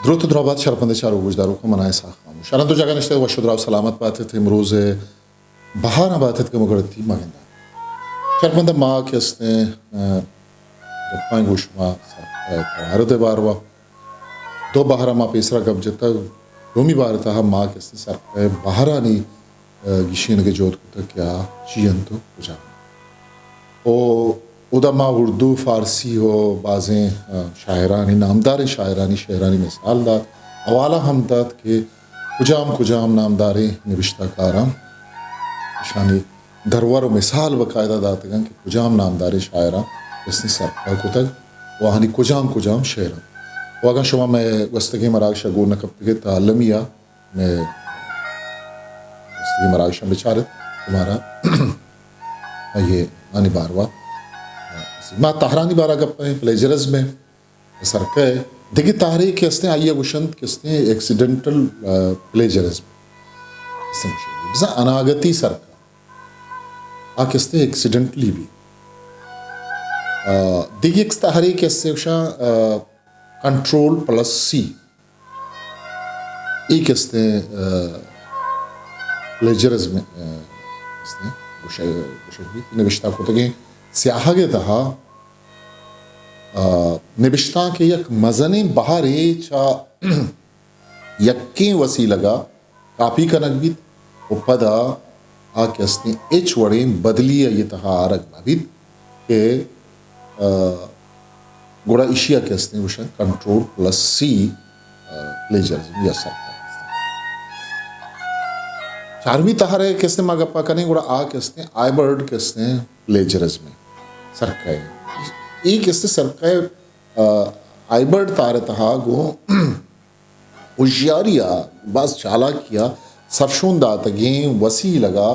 دروت ءُ دراہ بات شرپمندیں چاروک ءُ گوشداروکاں، من آں اسحاق خاموش۔ شرنت ءُ جاگہ نشتگ وش ءُ دراہ ءُ سلامت بات ات۔ امروز ءِ بہاراں بات ات کہ مگڑتی مہ گنداں۔ شرپمندیں ما کہ استیں، ءَ، گپاں گوں شما سر، ءَ، توارد ءِ باروا۔ دو بہر ءَ ما پیسرا گپ جتگ۔ دومی بہر ءِ تہا ما کہ استیں سرکئے بہرانی، ءَ، گیشینگ ءِ جہد کتگ کہ آ چی انت ءُ کجا انت۔ ءُ اودا ما اردو، فارسی ءُ بازیں، ءَ، شاعرانی، نامداریں شاعرانی شعرانی مثال دات، حوالہ ہم دات کہ کجام کجام نامداریں نبشتہ کاراں اشانی درور ءُ مثال باقاعدہ داتگ انت کہ کجام نامداریں شاعراں کہ استیں سرکہ کتگ ءُ آہانی کجام کجام شعر انت۔ ءُ اگاں شما مئے گوستگیں مراگش ءَ گور نہ کپتگ ات، تاں المی ءَ مئے گوستگیں مراگشاں بچار ات، شمارا آئی ءِ آنی باروا، ما تہرانی بارا گپ ءَ ایں، پلیجرزم ءِ سرکہ ءِ دگہ تہرے کہ استیں، آئی ءَ گوشنت کہ استیں ایکسیڈنٹل، ءَ، پلیجرزم۔ استیں گوشنت بزاں اناگتی سرکہ۔ آ کہ استیں ایکسیڈنٹلی بی۔ ءَ، دگہ یک تہرے کہ استیں گوشاں، ءَ، کنٹرول پلس سی۔ اے کہ استیں، ءَ، پلیجرزم، ءَ، استیں گوشگ، گوشگ بیت۔ نبشتہ کتگیں سیاہگ ءِ تہا، ءَ، نبشتانک ءِ یک مزنیں بہرے چہ یکیں وسیلگ ءَ کاپی کنگ بیت ءُ پدا آ کہ استیں ہچ وڑیں بدلی آئی ءِ تہا آرگ نہ بیت کہ، ءَ، گڑا ایشی ءَ کہ استیں گوشن کنٹرول پلس سی، ءَ، پلیجرزم یا سرکہ۔ چارمی تہر ءِ کہ استیں ما گپا کنیں، گڑا آ کہ استیں ہائبرڈ کہ استیں پلیجرزم ءِ سرکہ ءِ۔ اے کہ استیں سرکہ ءِ، ءَ، ہائبرڈ تہر ءِ تہا گوں ہوشیاری ءَ، باز چالاکی ءَ سرشون داتگیں وسیلگ ءَ،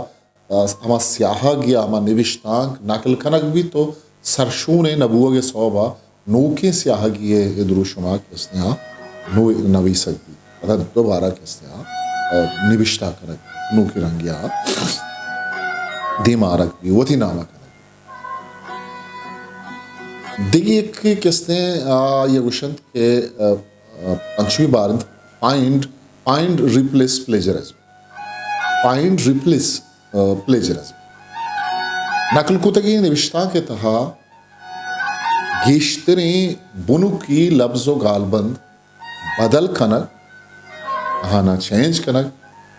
ءَ، ہما سیاہگ یا ہما نبشتانک نقل کنگ بیت ءُ سرشون ءِ نہ بوگ ءِ سوب ءَ نوکیں سیاہگے ءِ دروشم ءَ کہ استیں آ نو-، نویسگ بیت۔ پدا دوبارہ کہ استیں آ، ءَ، نبشتہ کنگ بیت، نوکیں رنگے ءَ دیم ءَ آرگ بیت، وتی نام ءَ کنگ بیت۔ دگہ یکے کہ استیں، آ، آئی ءَ گوشنت کہ، ءَ، ءَ، پنچمی بہر انت، فائنڈ، فائنڈ ریپلیس پلیجرزم۔ فائنڈ ریپلیس، ءَ، پلیجرزم۔ نقل کتگیں نبشتانک ءِ تہا گیشتریں بنکی لبز ءُ گالبند بدل کنگ، آہانا چینج کنگ،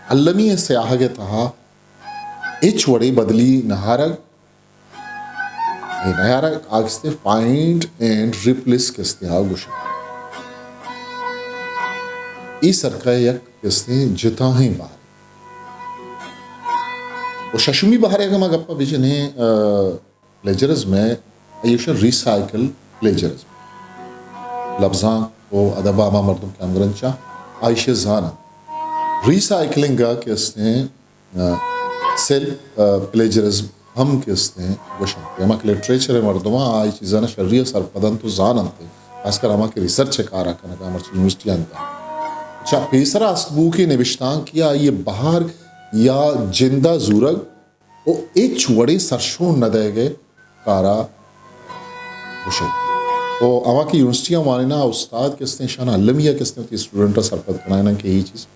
المی ءِ سیاہگ ءِ تہا ہچ وڑیں بدلی نہ آرگ، اے نیارگ، آ کہ استیں فائنڈ اینڈ ریپلیس کہ استیں آ گوشگ۔ اے سرکہ ءِ یک کہ استیں جتاہیں بہرے۔ ءُ ششمی بہر ءِ اگاں ما گپا بجنیں، ءَ، پلیجرزم ءِ، آئی ءَ گوشنت ریسائیکل پلیجرزم۔ لبزانک ءُ ادب ءَ ہما مردم کہ ہمگرنچاں آ ایشی ءَ زاننت۔ ریسائیکلنگ ءَ کہ استیں ءَ، سیلف، ءَ، پلیجرزم ہم کہ استیں گوشنت۔ ہما کہ لٹریچر ءِ مردماں آ اے چیزاں شری ءَ سرپد انت ءُ زاننت، خاص کر ہما کہ ریسرچ ءِ کار ءَ کنگ ءَ مرچی یونیورسٹیاں انت۔ چہ پیسرا است بوکیں نبشتانکے ءَ آئی ءِ بہر یا جند ءَ زورگ ءُ ہچ وڑیں سرشون نہ دئیگ ءِ کار ءَ گوشگ۔ ءُ ہما کہ یونیورسٹیاں وانیناں استاد کہ استیں، اشاناں المی ءَ کہ استیں وتی اسٹوڈنٹ ءَ سرپد کنائیناں کہ اے چیز۔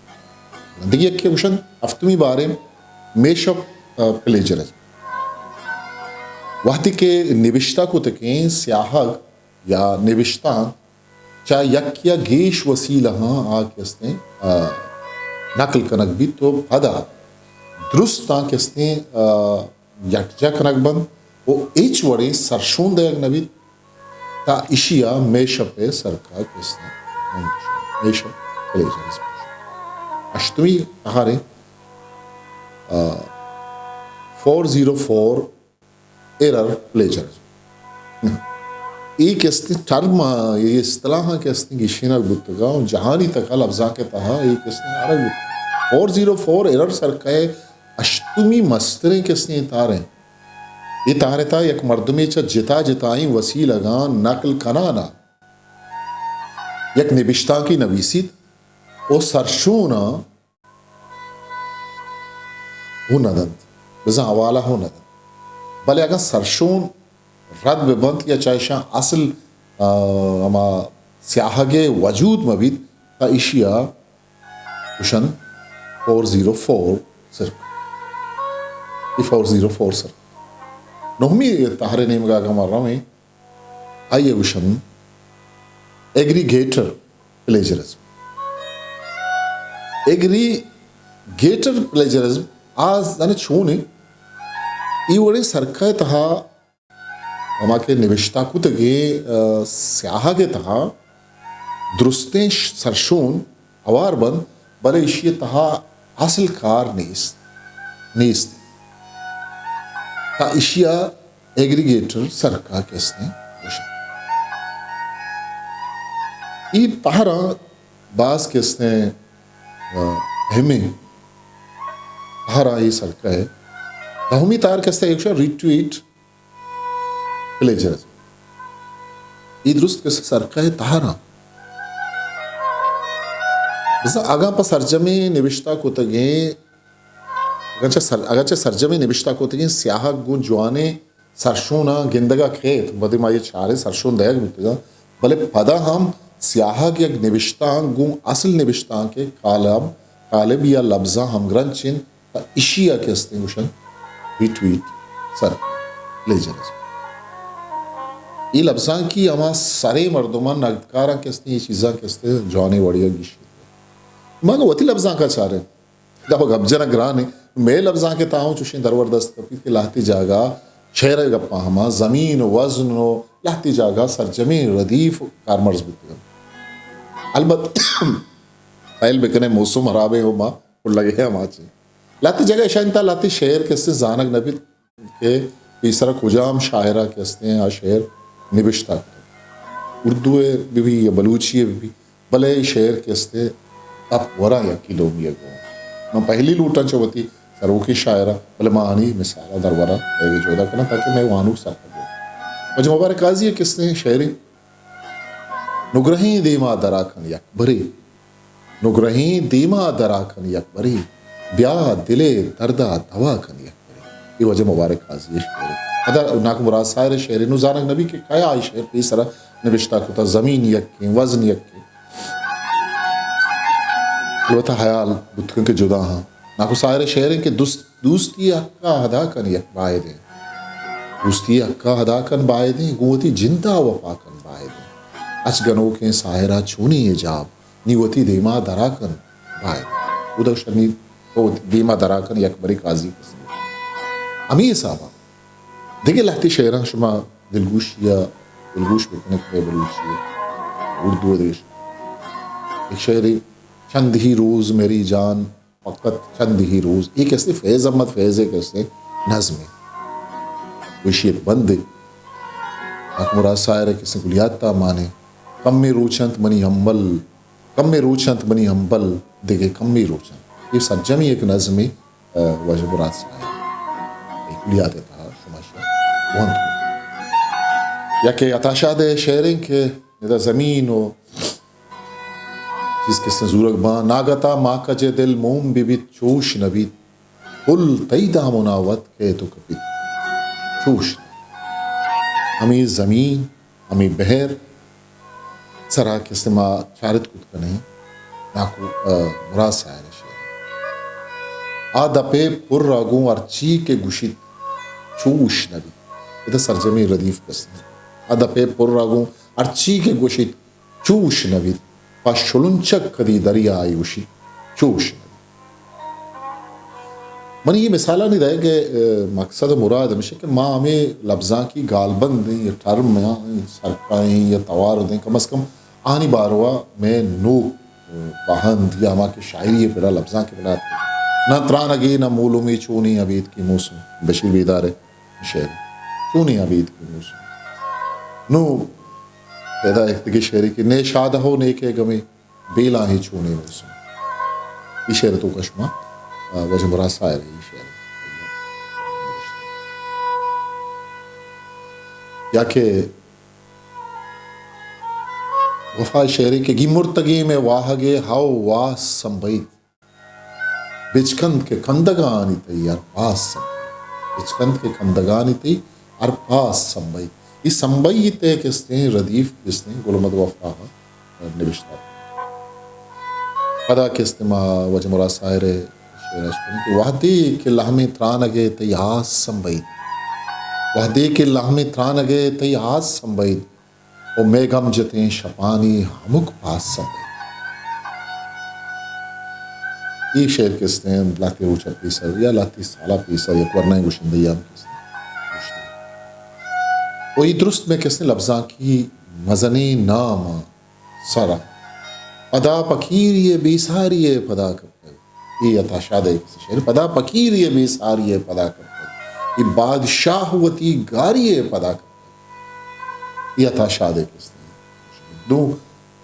دگہ یکے گوشنت ہفتمی بہر ءِ میش اپ، ءَ، پلیجرزم۔ وہدے کہ نبشتہ کتگیں سیاہگ یا نبشتانک چہ یکے ءَ گیش وسیلہاں آ کہ استیں، ءَ، نقل کنگ بیت ءُ پدا درستاں کہ استیں، ءَ، یکجا کنگ بنت ءُ ہچ وڑیں سرشون دئیگ نہ بیت، تاں ایشی ءَ میش اپ ءِ سرکہ کہ استیں، میش اپ پلیجرزم۔ ہشتمی تہر ءِ، ءَ، فور زیرو فور ایرر پلیجرزم۔ اے کہ استیں ٹرم، اے اصطلاحاں کہ استیں گیشینگ بوتگ ءُ جہانی تک ءَ لبزانک ءِ تہا اے کہ استیں آرگ بوتگ۔ فور زیرو فور ایرر سرکہ ءِ ہشتمی مستریں کہ استیں تہر انت۔ اے تہر ءِ تہا یک مردمے چہ جتا جتائیں وسیلگاں نقل کنان ءَ یک نبشتانکے نویسیت ءُ سرشون ءَ ہوں نہ دنت، بزاں حوالہ ہوں نہ دنت۔ بلے اگاں سرشون رد بہ بنت یا چہ اشاں اصل، آ، ہما سیاہگ ءِ وجود مہ بیت، تا ایشی ءَ گوشن فور زیرو فور سرک۔ اے فور زیرو فور سرک۔ نہمی تہر ءِ نیمگ ءَ اگاں ما رویں، آئی ءَ گوشن ایگریگیٹر پلیجرزم۔ ایگریگیٹر پلیجرزم آ زانئے چون اِنت؟ اے وڑیں سرک ءِ تہا ہما کہ نبشتہ کتگیں، آ، سیاہگ ءِ تہا درستیں ش-، سرشون ہوار بنت، بلے ایشی ءِ تہا اصل کار نیست، نیست۔ تا ایشی ءَ ایگریگیٹر سرک ءَ کہ استیں گوشنت۔ اے تہراں باز کہ استیں، آ، اہمیں تہراں اے سرک ءِ۔ دہمی تہر کہ استیں، ایشی ءَ ریٹویٹ پلیجرزم۔ اے درست کہ سرک ءِ تہراں۔ بزاں اگاں پہ سرجمیں نبشتہ کتگیں، اگاں چہ سر-، اگاں چہ سرجمیں نبشتہ کتگیں سیاہگ گوں جوانیں سرشوناں گندگ ءَ کیت، وھدے ما اے چاریں سرشون دئیگ بوتگاں، بلے پدا ہم سیاہگ یک نبشتانک گوں اصل نبشتانک ءِ کالب، کالب یا لبزاں ہمگرنچ اِنت۔ تا ایشی ءَ کہ استیں گوشن ریٹویٹ سرک، پلیجرزم۔ اے لبزانکی ہما سریں مردماں، نگدکاراں کہ استیں، اے چیزاں کہ استیں جوانیں وڑے ءَ گیشیت۔ ما اگاں وتی لبزانک ءَ چاریں، دپ ءَ گپ جنگ گران اِنت۔ مئے لبزانک ءِ تہا ہوں چوشیں درور دست کپیت کہ لہتے جاگہ شعر ءِ گپاں ہما زمین ءُ وزن ءُ لہتے جاگہ سرجمیں ردیف کارمرز بوتگ اَنت۔ البت پہل بکنیں موسم ہرابیں ءُ ما پلگے ہما چی۔ لہتے جاگہ اشاں تا لہتے شعر کہ استیں زانگ نہ بیت کہ پیسرا کجام شاعرا کہ استیں آ شعر نبشتہ کتگ۔ اردو ءِ بہ بی یا بلوچی ءِ بہ بی، بلے اے شعر کہ استیں اپ وراں یکی دومی ءَ گوں۔ من پہلی لوٹاں چہ وتی سروکیں شاعراں، بلے ما آنی مثالاں درورا دئیگ ءِ جہد ءَ کناں تاکہ مئے وانوک سرپد بنت۔ واجہ مبارک قاضی ءِ کہ استیں شعرے، نگرہیں دیما درا کن یک برے، نگرہیں دیما درا کن یک برے، بیا دل ءِ دردا دوا کن یک برے۔ اے واجہ مبارک قاضی ءِ شعرے۔ پدا ناکو مراد ساحر ءِ شعرے، نوں زانگ نہ بی کہ کیا اے شعر پیسرا نبشتہ کتا، زمین یکیں، وزن یکیں۔ البتہ حیال بوت کن کہ جدا ہاں۔ ناکو ساحر ءِ شعرے کہ دوست، دوستی ءِ حقا ادا کن یک بایدیں۔ دوستی ءِ حقا ادا کن بایدیں، گوں وتی جندا وپا کن بایدیں۔ اچ گنوکیں ساحرا چونیں حجاب، نی وتی دیما درا کن بایدیں۔ اودا شنی تو وتی دیما درا کن یک برے قاضی کسے۔ ہمے حسابا دگہ لہتے شعراں شما دلگوشی ءَ دلگوش بکنت، مئے بلوچی ءَ اردو ءَ دیش۔ یک شعرے، چند ہی روز میری جان، فقط چند ہی روز، اے کہ استیں فیض احمد فیض ءِ کہ استیں نظمے۔ گوشی یک بندے، ناکو مراد ساحر ءِ کہ استیں کلیات ءَ مانے، کمے روچ اَنت منی ہمبل، کمے روچ اَنت منی ہمبل، دگہ کمے روچ اَنت۔ اے سرجمی یک نظمے، آ، واجہ مراد ساحر ءِ کلیات ءِ تہا شما شہ وانت۔ یا کہ عطا شاد ءِ شعریں کہ ادا زمین ءُ چیز کہ استیں زورگ باں، ناگتا ما کج ءِ دل موم بہ بیت، چوش نہ بیت۔ پل تئی دامنا وت کئیت ءُ کپیت، چوش نہ بیت۔ ہمے زمین، ہمے بحر سرا کہ استیں ما چارت کت کنیں، ناکو، آ، مراد ساحر ءِ شعر۔ آ دپ ءِ پر ءَ گوں ہرچی کہ گوشیت، چوش نہ بیت۔ ادا سرجمیں ردیف کہ استیں۔ آ دپ ءِ پر ءَ گوں ہرچی کہ گوشیت، چوش نہ بیت، پہ شلنچک کدی دریائے گوشیت، چوش نہ بیت۔ منی اے مثالانی دئیگ ءِ، آ، مقصد ءُ مراد ہمیش اِنت کہ ما ہمے لبزانکی گالبند ایں یا ٹرم ایں، سرکائیں یا توارد ایں، کم از کم آنی باروا مئے نوک، آ، باہند یا ہما کہ شاعری ءِ پڑا لبزانک ءِ پڑا نہ ترانگے نہ مولمے چونیں ابیتکی موسم، بشیر بیدار ءِ شعر۔ چونیں ابیتکی موسم۔ نوں پیدا یک دگہ شعرے کہ نئے شادہ ءُ نئے کئے گمے، بیلاں ہے چونیں موسم۔ اے شعر ءِ توکا شما، آ، واجہ مراد ساحر ءِ اے شعر۔ یا کہ وفا ءِ شعرے کہ گیمرتگیں مئے واہگ ءِ ہئو واس سمبہیت۔ بچکند کہ کندگانی تئی ہر پاس سمبہیت۔ بچکند کہ کندگانی تئی ہر پاس سمبہیت۔ اے سمبہیت ءِ کہ استیں ردیف کہ استیں گل محمد وفا ءَ نبشتہ۔ پدا کہ استیں ما واجہ مراد ساحر ءِ شعر ءَ اشکنیں کہ وہدے کہ لہمیں ترانگ ءَ تئی آس سمبہیت، وہدے کہ لہمیں ترانگ ءَ تئی آس سمبہیت، و مئے گم جتیں شپانی ہمک پاس سمبہیت۔ اے شعر کہ استیں لہتے روچ ءَ پیسر یا لہتے سال ءَ پیسر یک ورنائیں گشندہے ءَ ہم کہ استیں گوشتگ۔ و اے درست مئے کہ استیں لبزانکی مزنیں نام ءَ سر ءَ پدا پکیری ءِ بے ساری ءَ پدا کپتگ۔ اے عطا شاد ءِ شعر۔ پدا پکیری ءِ بے ساری ءَ پدا کپتگ، اے بادشاہ وتی گاری ءَ پدا کپتگ۔ اے عطا شاد ءِ کسے۔ دو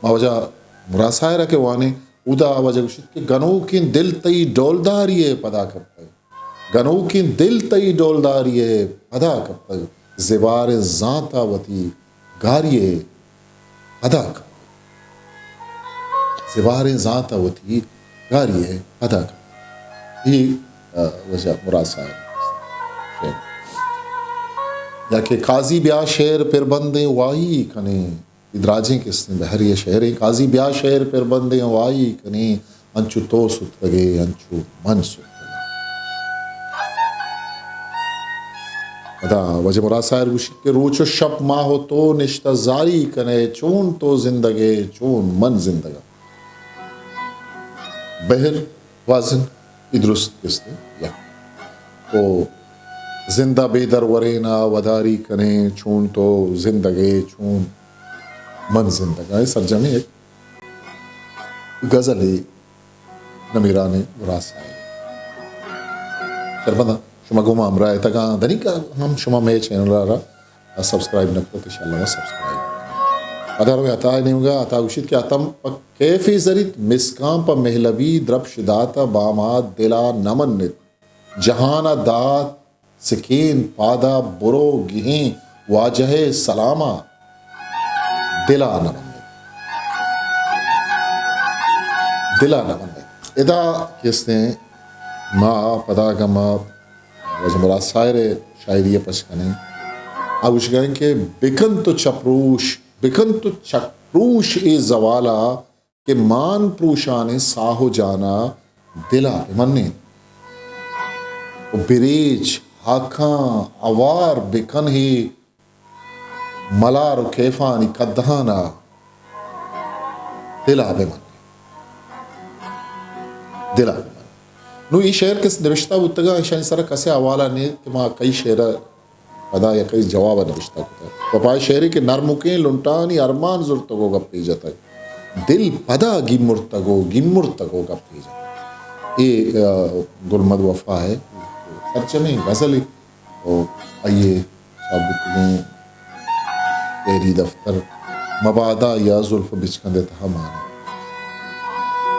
ما واجہ مراد ساحر ءَ کہ وانیں، اودا واجہ گوشیت کہ گنوکیں دل تئی ڈولداری ءَ پدا کپتگ۔ گنوکیں دل تئی ڈولداری ءَ پدا کپتگ، زباریں زانت ءَ وتی گاری ءَ پدا کپتگ۔ زباریں زانت ءَ وتی گاری ءَ پدا کپتگ۔ اے، آ، واجہ مراد ساحر ءِ شعر۔ یا کہ قاضی بیا شعر پربندیں واہی کنیں۔ اے دراجیں کسے بحری ءِ شعرے۔ قاضی بیا شعر پربندیں واہی کنیں، انچو تو ستکگے، انچو من ستکگاں۔ پدا واجہ مراد ساحر گوشیت کہ روچ و شپ ماہ و تو نشتہ زاری کنئے، چون تو زندگے، چون من زندگاں۔ بحر وازن اے درست کسے یک۔ تو زند ءَ بے درورین ءَ وداری کنیں، چون تو زندگے، چون من زندگاں۔ اے سرجمیں یک غزلے نمیرانیں مراد ساحر ءِ۔ شربنداں شما گوں ما ہمراہ اتگاں، دنیگا ہم شما مئے چینل ءَ را سبسکرائب نہ کتگ، انشاءاللہ ما سبسکرائب کنیں۔ پدا رویں عطا ءِ نیمگا۔ عطا گوشیت کہ عطا پہ کیفے زریت، مسکاں پہ مہلبی درپش داتہ، بامات دل ءَ نہ منت۔ جہان ءَ دات سکین پادا، برو گہیں واجہ ءِ سلام ءَ دل ءَ نہ منت۔ دل ءَ نہ منت۔ ادا کہ استیں ما پدا اگاں ما واجہ مراد ساحر ءِ شاعری ءَ پچ کنیں، آ گوشگا انت کہ بکن تو چپروش، بکن تو چپروش اے زوال ءَ کہ مان پروشانیں ساہ و جان ءَ دل ءَ بہ منیں۔ و بریچ ہاکاں ہوار بکن ہے ملار و کیفانی کدہان ءَ دل ءَ بہ منیں۔ دل ءَ بہ منیں۔ نوں اے شعر کہ نبشتہ بوتگاں، ایشانی سرا کسے حوالہ نیست کہ ما کئی شعر ءَ پدا یا کئی جواب ءَ نبشتہ کتگ۔ و پہ شعرے کہ نرمکیں لنٹانی ارمان زرتگ و گپے جتگ۔ دل پدا گیمرتگ و گیمرتگ و گپے جتگ۔ اے، آ، گل محمد وفا ءِ سرجمیں غزلے و آئی ءِ چاپ بوتگیں شعری دفتر مبادا یا زلف بچکند ءِ تہا مان انت۔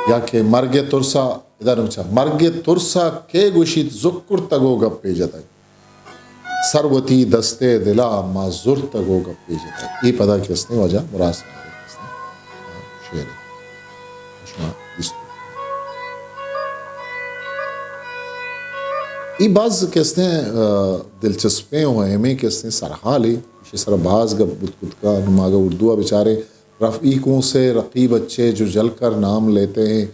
یا کہ مرگ ءِ ترس ءَ ادا نوں چہ مرگ ءِ ترس ءَ کئے گوشیت زک کرتگ و گپے جتگ۔ سر وتی دست ءِ دل ءَ ما زرتگ و گپے جتگ۔ اے پدا کہ استیں واجہ مراد ساحر ءِ کہ استیں شعرے۔ شما دیست۔ اے باز کہ استیں، آ، دلچسپیں و اہمیں کہ استیں سرحالے۔ ایشی سرا باز گپ بوت کت کا۔ نوں ما اگاں اردو ءَ بچاریں، رفیقوں سے رقیب اچھے جو جل کر نام لیتے ہیں،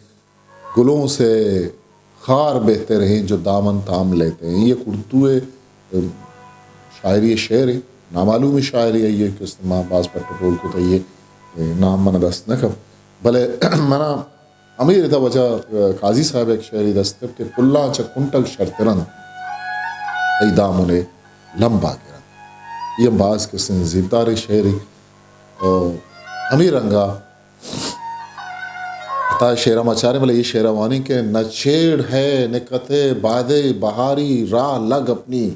گلوں سے خار بہتر ہیں جو دامن تھام لیتے ہیں۔ اے یک اردو ءِ، ام، شاعری ءِ شعرے، نامعلومیں شاعرے، آئی ءِ کہ استیں ما باز پٹ ءُ پول کت، آئی ءِ نام من ءَ دست نہ کپت۔ بلے من ءَ ہمے ردا واجہ قاضی صاحب ءِ یک شعرے دست کپت کہ پلاں چہ کنٹگ شرتر انت، تئی دامن ءِ لمب ءَ گر انت۔ اے ہم باز کہ استیں زیبداریں شعرے۔ ءُ ہمے رنگ ءَ عطا ءِ شعر ءَ ما چاریں، بلے اے شعر ءَ وانیں کہ نہ چھیڑ ہے نکتے بادے بہاری، راہ لگ اپنی،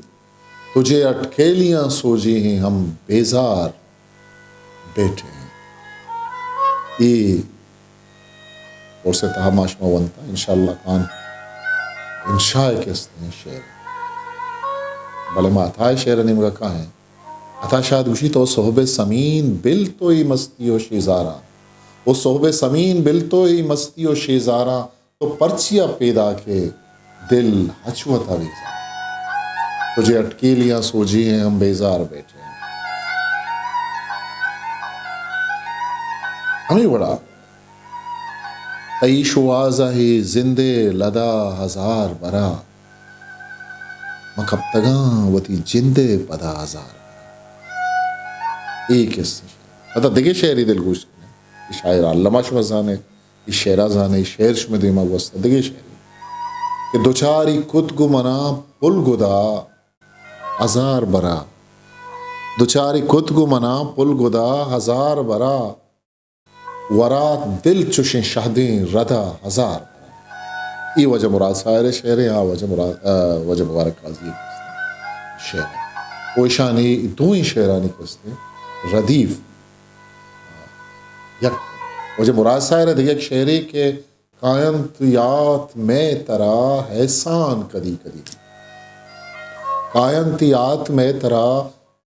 تجھے اٹکیلیاں سوجی ہیں ہم بیزار بیٹھے ہیں۔ اے کورس ءِ تہا ما شما ونتاں، انشاءاللہ کان انشاء ءِ کہ استیں شعر۔ بلے ما عطا ءِ شعر ءِ نیمگ ءَ کائیں۔ عطا شاد گوشیت، او صحب سمین بل تو ای مستی و شیزاراں، او صحب سمین بل تو ای مستی و شیزاراں، تو پرچیا پیداک ئے دل ہچ وتا بیزار۔ تجھے اٹکیلیاں سوجی ہیں ہم بیزار بیٹھے ہیں۔ ہمے وڑا تئی شوہاز ءَ اے زند ءِ لدا ہزار برا، من کپتگاں وتی جند ءِ پدا ہزار برا۔ اے کسہ۔ پدا دگہ شعرے دلگوش کنیں۔ اے شاعر علامہ شما زانے، اے شعرا زانے، اے شعر شمے دیما گوستا۔ دگہ شعرے کہ دوچاری کت گوں منا پل گدا ہزار برا۔ دوچاری کت گوں منا پل گدا ہزار برا۔ ورات دل چوشیں شہدیں ردا ہزار برا۔ اے واجہ مراد ساحر ءِ شعر ایں، آ واجہ مراد، آ، واجہ مبارک قاضی ءِ شعر ایں۔ و ایشانی دوئیں شعرانی کستے ردیف یک۔ واجہ مراد ساحر ءِ دگہ یک شعرے کہ کاینت یات مئے ترا احسان کدی کدی۔ کاینت یات مئے ترا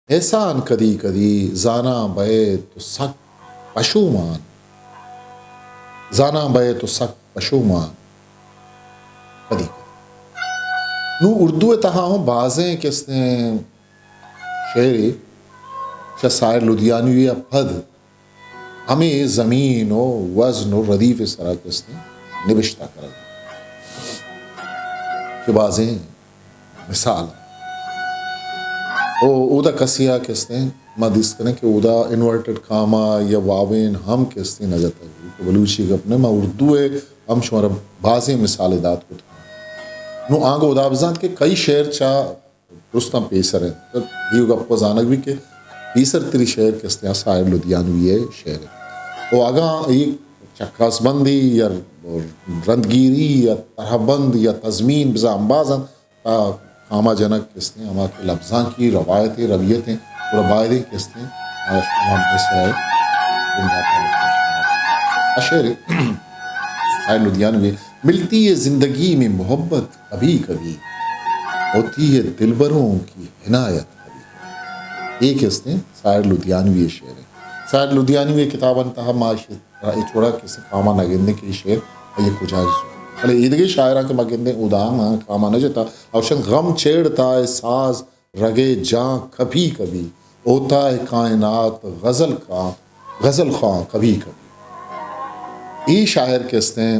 احسان کدی کدی، زاناں بئے تو سک پشومان۔ زاناں بئے تو سک پشومان کدی کدی۔ نوں اردو ءِ تہا ہوں بازیں کسیں شعرے چہ ساحر لدھیانوی ءَ پد ہمے زمین و وزن و ردیف ءِ سرا کستیں نبشتہ کنگ کہ بازیں مثال۔ او اودا کسے آ کستیں ما دیست کنیں کہ اودا انورٹڈ کاما یا واوین ہم کستیں نہ جتگ۔ بلوچی گپ نہ، ما اردو ءِ ہم شمارا بازیں مثال دات کت۔ نوں آنگو اودا بزانت کہ کئی شعر چا درستاں پیسر انت۔ اے گپ ءَ زانگ بیت کہ پیسر تری شعر کستیں ساحر لدھیانوی ءِ شعر انت۔ و اگاں اے چکاسبندی یا رندگیری یا طرحبند یا تضمین بزاں امباز انت، تا کاما جنگ کستیں ہما کہ لبزانکی روایت ءِ رویت انت، گڑا باید انت کستیں ہما مصرع ءِ بندات ءَ شعر ساحر لدھیانوی، ملتی ہے زندگی میں محبت کبھی کبھی، ہوتی ہے دلبروں کی عنایت کبھی کبھی۔ اے کستیں ساحر لدھیانوی ءِ شعر انت۔ ساحر لدھیانوی ءِ کتابانی تہا ما اے وڑا کسے کاما نہ گندیں کہ اے شعر آئی ءَ کجا زو۔ بلے ایدگہ شاعراں کہ ما گندیں اودا ہم کاما نہ جتا۔ اوشن غم چھیڑتا ہے ساز رگے جاں کبھی کبھی، ہوتا ہے کائنات غزل کا، غزل خواں کبھی کبھی۔ اے شاعر کستیں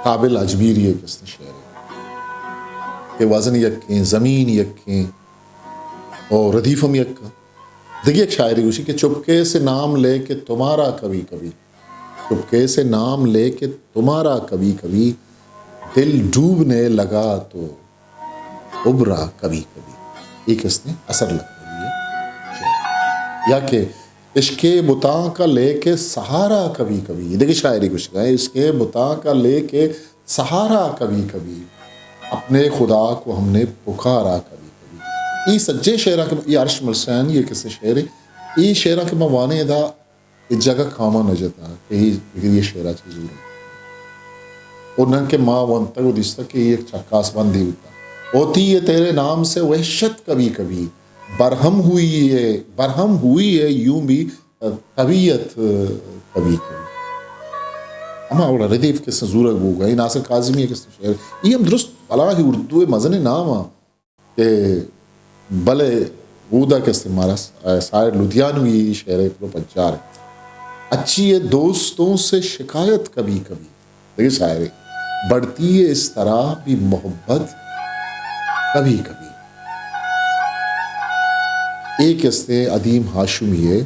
کابل اجمیری ءِ کستیں شعر انت کہ وزن یکیں، زمین یکیں اور ردیف ہم یک۔ دگہ یک شاعرے گوشی کہ چپکے سے نام لے کے تمہارا کبھی کبھی، چپکے سے نام لے کے تمہارا کبھی کبھی، دل ڈوبنے لگا تو ابھرا کبھی کبھی۔ اے کستیں اثر لکھنوی ءِ شعر۔ یا کہ عشق بتاں کا لے کے سہارا کبھی کبھی۔ اے دگہ شاعرے گوشگا ہے، عشق بتاں کا لے کے سہارا کبھی کبھی، اپنے خدا کو ہم نے پکارا کبھی کبھی۔ اے سجیں شعراں کہ اے ارش ملسانی ءِ کسے شعرے، اے شعراں کہ ما وانیں ادا اے جگہ کاما نہ جتا کہ اے، اے شعرا چہ زور انت۔ اور نہ کہ ما ونتگ و دیستگ کہ اے یک چکاس بندی بوتا۔ ہوتی ہے تیرے نام سے وحشت کبھی کبھی، برہم ہوئی ہے، برہم ہوئی ہے یوں بھی طبیعت کبھی کبھی۔ ہما وڑا ردیف کسے زورگ بوگا، اے ناصر کاظمی ءِ کسے شعر۔ اے ہم درست بلاہیں اردو ءِ مزنیں نام آں۔ کہ بلے اودا کہ استیں مارا ساحر لدھیانوی شعر ءِ پرو پجار ہے۔ اچھی ہے دوستوں سے شکایت کبھی کبھی، دگہ شاعرے، بڑھتی ہے اس طرح بھی محبت کبھی کبھی۔ اے کہ استیں عدیم ہاشمی ءِ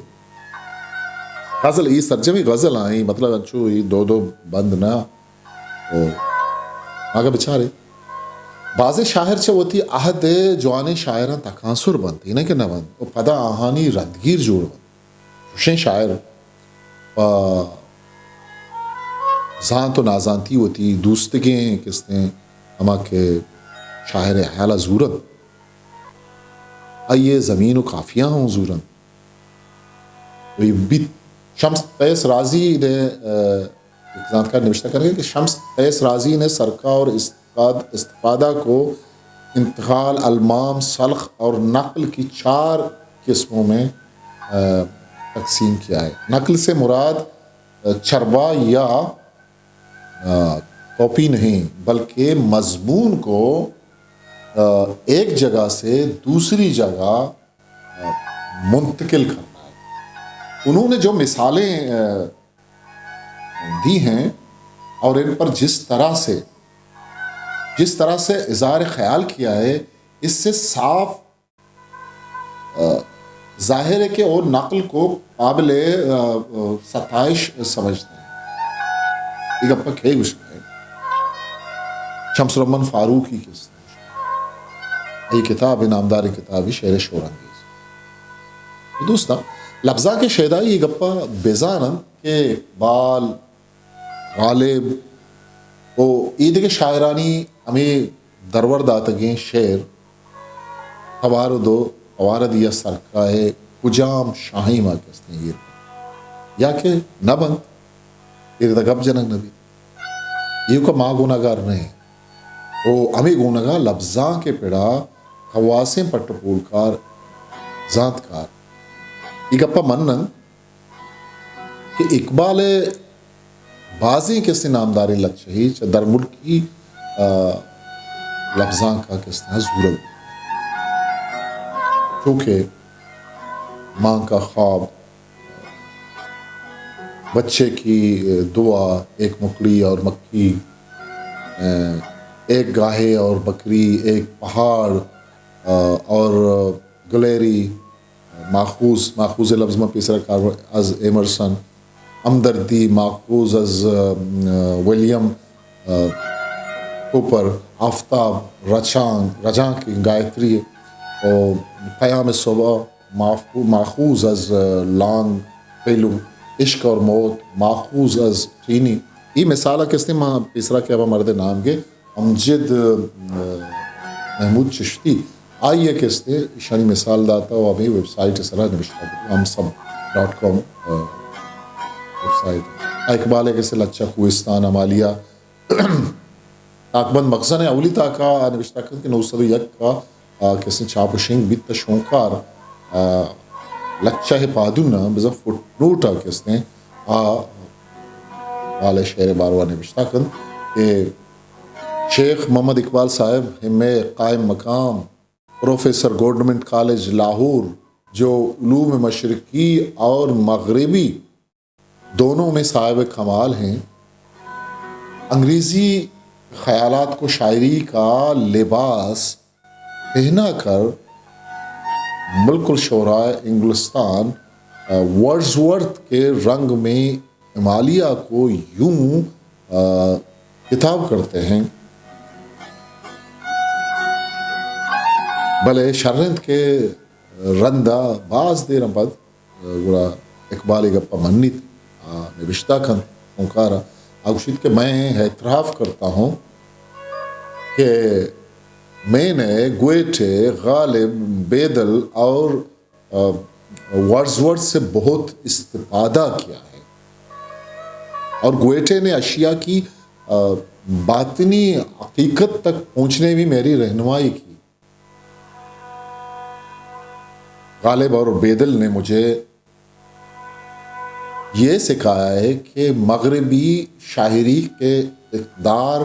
غزل، اے سرجمیں غزل آئیں، مطلب انچو اے دو دو بند نہ۔ او اگاں بچارے، بازیں شاعر چہ وتی عہد ءِ جوانیں شاعراں تکانسر بنت، اے نہ کہ نہ بنت، و پدا آہانی رندگیر جوڑ بنت۔ چوشیں شاعر پہ زانت و نازانتی وتی دوستگیں کستیں ہما کہ شاعر ءِ حیال ءَ زورنت، آئی ءِ زمین و قافیہ ہوں زورنت۔ و اے بیت شمس قیس رازی نے، آ، یک زانتکار نوشتہ کرے کہ شمس قیس رازی نے سرکا اور استفاد-، استفادہ کو انتقال، المام، سلخ اور نقل کی چار قسموں میں، آ، تقسیم کیا ہے۔ نقل سے مراد، آ، چربا یا، آ، کاپی نہیں، بلکہ مضمون کو، آ، ایک جگہ سے دوسری جگہ، آ، منتقل کرنا ہے۔ انہوں نے جو مثالیں، آ، دی ہیں اور ان پر جس طرح سے، جس طرح سے اظہار خیال کیا ہے، اس سے صاف، آ، ظاہر ہے کہ وہ نقل کو قابل، آ، آ، ستائش سمجھتے ہیں۔ یہ گپا کھے گوشت ہے؟ شمس الرحمن فاروقی کس؟ یہ کتاب، نامدار کتاب شعر شورانگیز۔ دوستاں، لبزانک شیدائی یہ گپا بزانن کہ اقبال، غالب و اے دگہ شاعرانی ہمے درور داتگیں شعر، توارد و توارد یا سرکائے کجام شاہی ما کستیں ایر بنت یا کہ نہ بنت، ایر دا گپ جنگ نہ بیت۔ ایوکا ما گوناگار نہ ایں۔ او ہمے گونگا لبزانک پڑا کواسیں پٹ و پولکار، زانتکار۔ ای گپا منن کہ اقبال ء بازیں کسے نامداریں لچہے چہ درملکی، آ، لبزانک ء کسے ء زورگ بوت۔ چوکہ ماں کا خواب، بچے کی دعا، ایک مکڑی اور مکھی، آ، ایک گاہے اور بکری، ایک پہاڑ، آ، اور گلیری، ماخوذ، ماخوذ لبز ما پیسرا کار از ایمرسن، ہمدردی ماخوذ از، ام، ولیم، ا، کوپر، آفتاب، رچانک، رجانک گایتری، او پیام صبح، ماخو-، ماخوذ از، ا، لانگ پیلو، عشق اور موت، ماخوذ از ٹینی۔ ای مثال کستے ما پیسرا کہ ابا مرد نام گے، امجد، ا، محمود چشتی، آئی ء کستے ایشانی مثال داتا و ہمیں ویب سائٹ سرا نوشتہ کت، ہم سب ڈاٹ کام، ا، ویب سائٹ۔ اقبال ء کستے لچہ کوہستان ہمالیا تاکبند مخزن ء اولی تاکا نوشتہ کت کہ نو سد و یک ء، ا، کستے چاپ و شنگ بیت شونکار، ا، لچہ پادون ء بزاں فٹ نوٹ ء کستے آ والے شعر باروا نوشتہ کت کہ شیخ محمد اقبال صاحب ہمے قائم مقام پروفیسر گورنمنٹ کالج لاہور، جو علوم مشرقی اور مغربی دونوں میں صاحب کمال ہیں، انگریزی خیالات کو شاعری کا لباس پہنا کر ملک الشعراء انگلستان، آ، ورڈزورتھ کے رنگ میں ہمالیہ کو یوں، آ، خطاب کرتے ہیں۔ بلے شر انت کہ رندا باز دیراں پد گڑا اقبال ء گپ ء منیت، آ، نبشتہ کنت، شونکار ء۔ آ گوشیت کہ میں اعتراف کرتا ہوں کہ میں نے گوئٹے، غالب، بیدل اور، آ، ورڈزورتھ سے بہت استفادہ کیا ہے اور گوئٹے نے اشیاء کی، آ، باطنی حقیقت تک پہنچنے میں میری رہنمائی کی۔ غالب اور بیدل نے مجھے یہ سکھایا ہے کہ مغربی شاعری کے اقدار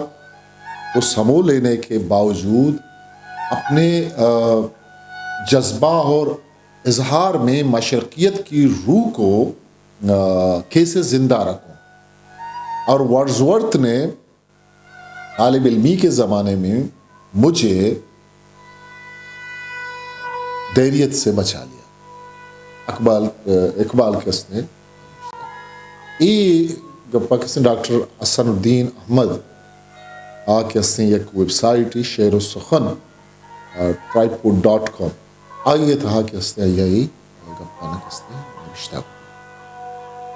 کو سمو لینے کے باوجود اپنے، آ، جذبہ اور اظہار میں مشرقیت کی روح کو، آ، کیسے زندہ رکھوں۔ اور ورڈزورتھ نے طالب علمی کے زمانے میں مجھے دیریت سے بچا لیا۔ اقبال، اقبال کستے؟ اے گپا کستے ڈاکٹر حسن الدین احمد آ کستے یک ویب سائٹ شعر و سخن، آ، ٹرائیپوڈ ڈاٹ کام، آئی تہا کستے آئی گپانا کستے نوشتہ۔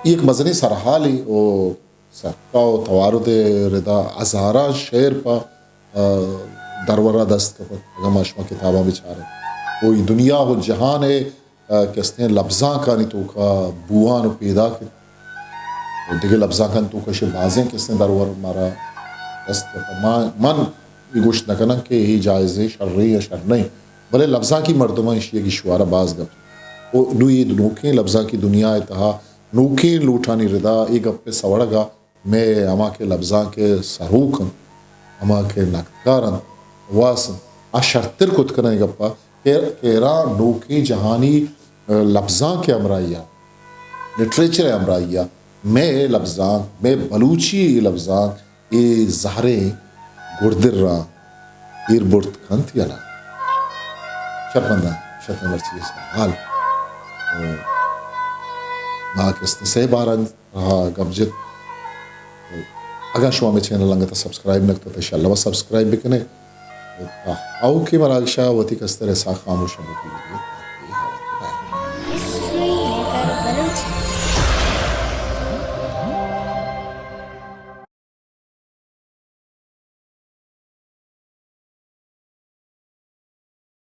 یک مزنیں سرحالے و سرکا و توارد ء ردا ہزاراں شعر پہ، آ، درورا دست کپت۔ اگاں ما شما کتاباں بچاریں، کوئی دنیا و جہان ء، آ، کستیں لبزانکانی توکا بوان و پیداک انت۔ و دگہ لبزانکانی توکا شے بازیں کستیں درور مارا دست کپت۔ ما، من یہ گوشت نہ کناں کہ یہ جائزیں، شریں یا شر نہیں، بلے لبزانکی مردماں ایشی ء گیشوارا باز گپ۔ و نو یہ نوکیں لبزانکی دنیا ء تہا نوکیں لوٹانی ردا اے گپ ء سوڑگ ء مئے ہما کہ لبزانک ء سروک انت، ہما کہ نقدکار انت، واس انت، آ شرتر کت کناں اے گپ ء کہ، کہ ایران نوکیں جہانی، ء، لبزانک ء ہمراہی ء، لٹریچر ء ہمراہی ء مئے لبزانک، مئے بلوچی لبزانک اے زہریں گڑدراں ایر برت کنت یا نہ؟ شرپنداں، شرپنداں مرچی اے سوال۔ او، ما کہ استیں سہ بار ءَ تہا گپ جت۔ اگاں شما مئے چینل انگت سبسکرائب نہ کتگ، انشاءاللہ وت سبسکرائب بکنے۔ او، آؤکیں مراگش ءَ وتی کستر اسحاق خاموش ءَ بوتی۔